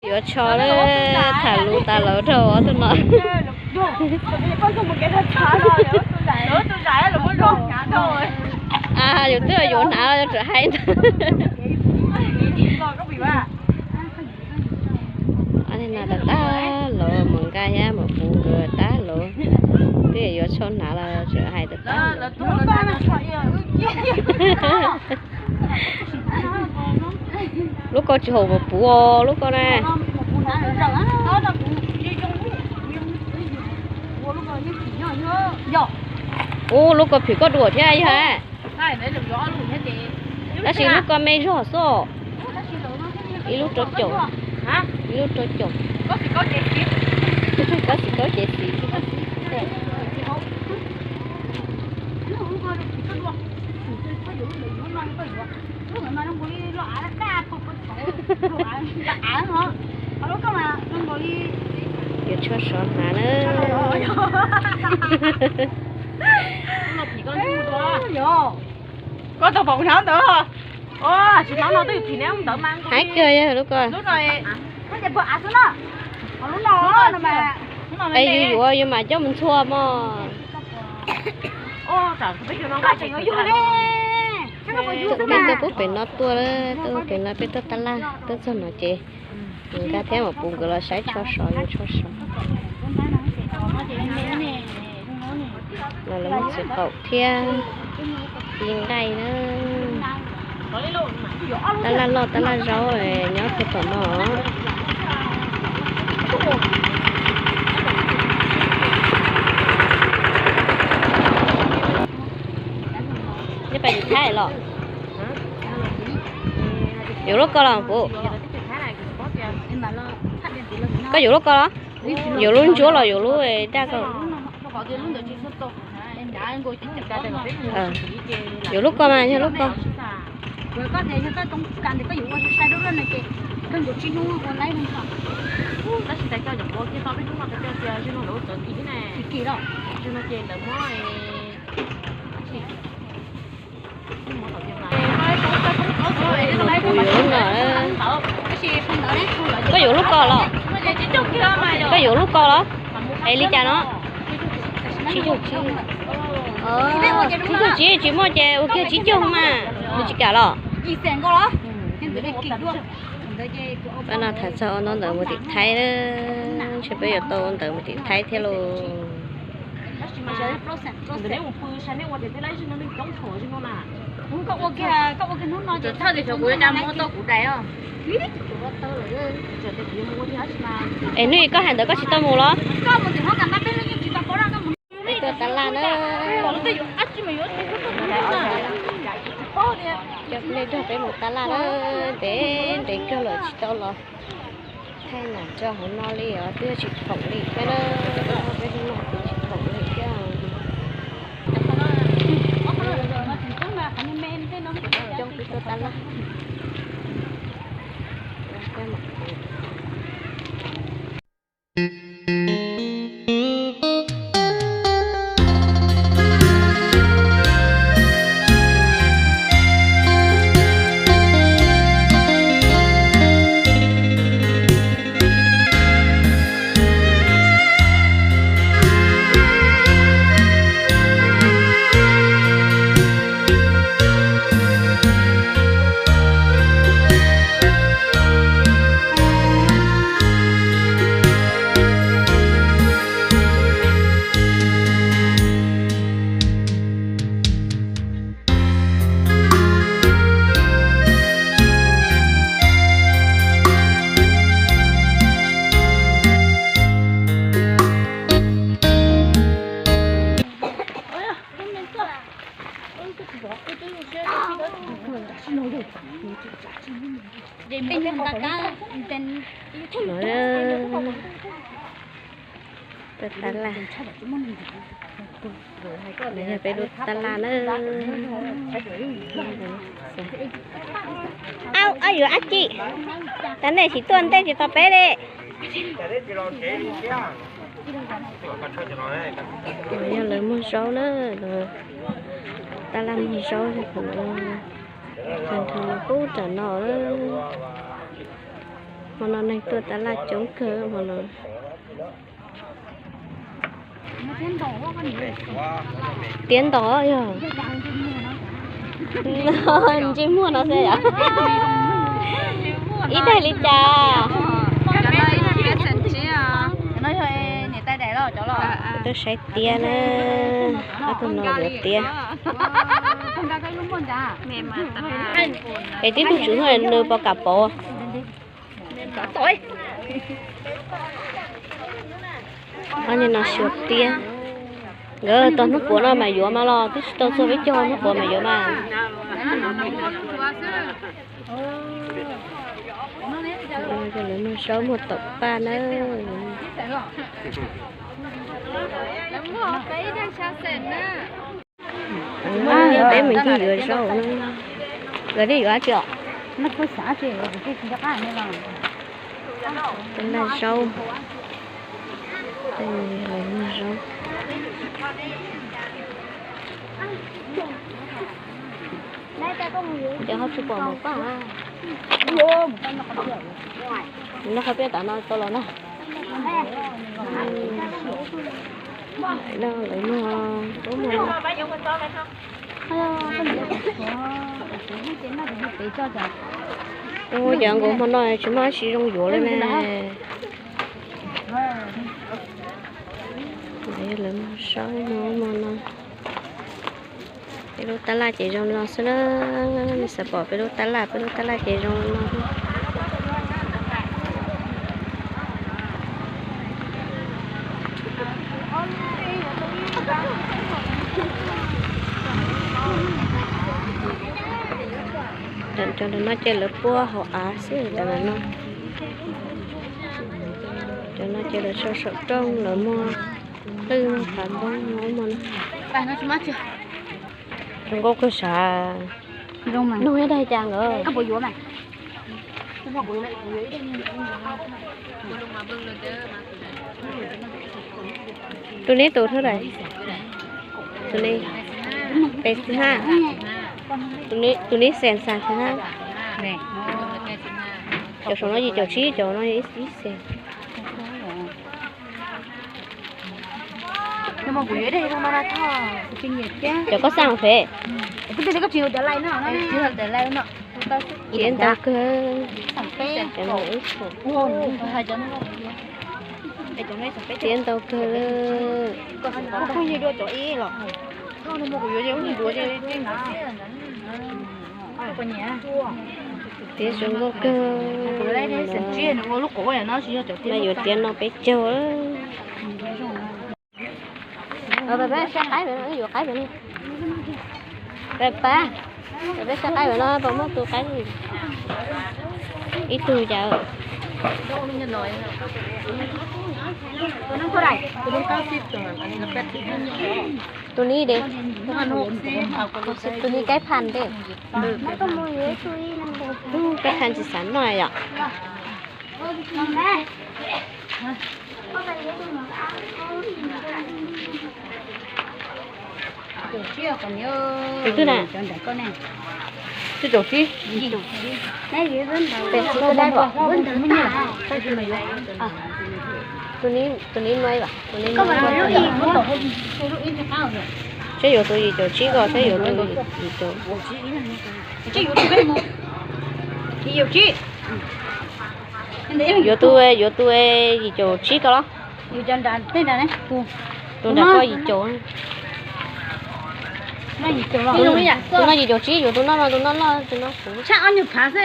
Yuav tsho lawm, tham lus tas lawm rau ob tug no. A, yus twb yuav hnav los tseem hais ntag. Ob tug no tag tag los, Mos Nkaj thiab Mos Puv nkawd tag los, twb yuav tsho hnav los tseem hais tag tag. Lub ko tsis haum Mos Puv os, lub ko na. Ub, lub ko phim koj dua thiab yog. Tab sis lub ko me zog xwb. Ib lub rau caum, ib lub rau caum. Koj xim kaub ces xim. Yuav tshuaj sov hnav na. Koj tau pom kuv hnab ntawd. Hais kawg yog lub ko. Es yus yuav yus mam coj mus ntxhua mog. Peb tuaj pub pem no tuaj, tuaj pem no peb tuaj tab laj, tuaj txog no ces Nkaj thiab Mos Puv nkawd los saib tsho sov, yuav tsho sov. Los lawv muaj txiv qaum thiab ci nqaij na. Tab laj loj tab laj zaub nyob puag tom no. Neb pais tim Thaib los? Yuav lub ko los puv? Koj yuav lub ko los? Yuav lub ntsuab los yuav lub daj ko? Yuav lub ko mas, yog lub ko. Kuv yuav lub no. Koj yuav lub ko los? Koj yuav lub ko los? Es li cas no? Tsib caug tsib, tsib caug tsib tsis muaj ces ua kiag tsib caug mas, nws tsis kam los? Pab no tham txog ua ntaub ntawv mus tim Thaib na, ntshe peb yuav tau ua ntawv mus tim Thaib thiab lauj. Es hnub koj hais ntawd koj tsis tau mus los? Peb tuaj tab laj na. Coj nej nrog peb mus tab laj na, ntev ntev kawg lawm tsis tau los thaij nam tso hauv no li os, twb tsis khoom li thiab na. Peb hnub no twb tsis khoom li thiab. Coj peb tuaj tab laj. Peb lub tab laj na. Au, yuav dab tsi? Tab nej tsis tuaj ntej tsis tau peb li. Yog lawv muag zaub na, tab laj muag zaub, qhov no, qhov no qub tam no. Hmo no neeg tuaj tab laj coob kawg hmo no. Tiab ntaus yog ntsej muag no xwb yom. Ib daim li cas? Tuaj saib tiab na, ob tug no yuav tiab. Es tib tug tswv hnub nws pom kam pov. Ob niag no xyuas tiab. Nkawd tos hnub puav no mas yuav mas los twb tsis tau txog peb caug hnub puav mas yuav mas. Lawv muag zaub muag taum paj na. Peb mus ncig yuav zaub na. Lawv thiaj yuav dab tsi os? Tej ntaj zaub, tej zaub. Ces ho tsis pom mus paj. Noj qhov peb tav no tau los na. Lawv muag, muag. Ua cas nkaus hmo no tsis muaj dab tsi zoo yuav li ne. Lawv muag zaub muag no. Peb lub tab laj ces zoo li no xwb na. Xav pom peb lub tab laj, peb lub tab laj ces zoo li no. Cov no ces lawv puab hauv av xwb, cov no. Cov no ces lawv sau saum rooj, lawv muag qhwv, muag qhov npoob, muag no. Zoo nkauj kawg sav. Nug ib daim cas nkawd. Tus neb tus thawj daim? Tus neb pes xis haj. Tus neb xees xas xis haj. Cov saum no yim caum tsib, cov no ib xees. Cov koj xaj fev. Tiab ntau kawg. Tiab ntau kawg. Tiab zoo nkauj kawg. Mas yuav tiab no peb caug. Peb saib qaib no, yuav qaib no. Peb pab, peb saib qaib no puas muaj tus qaib. Ib tug cas. Tus ni de, tus ni kaib phas de. Kaib phas tsis xav noj yom. Tus twg na? Twb caum tsib. Tus ni nuav, tus ni nuav. Saib yuav tus yim caum tsib ko, saib yuav tus yim caum. Yuav tus, yuav tus yim caum tsib ko los? Tus nram ko yim caum. Tus no yim caum tsib, yuav tus no no, tus no loj, tus no kuv. Tshaj ob nyuag phav xwb.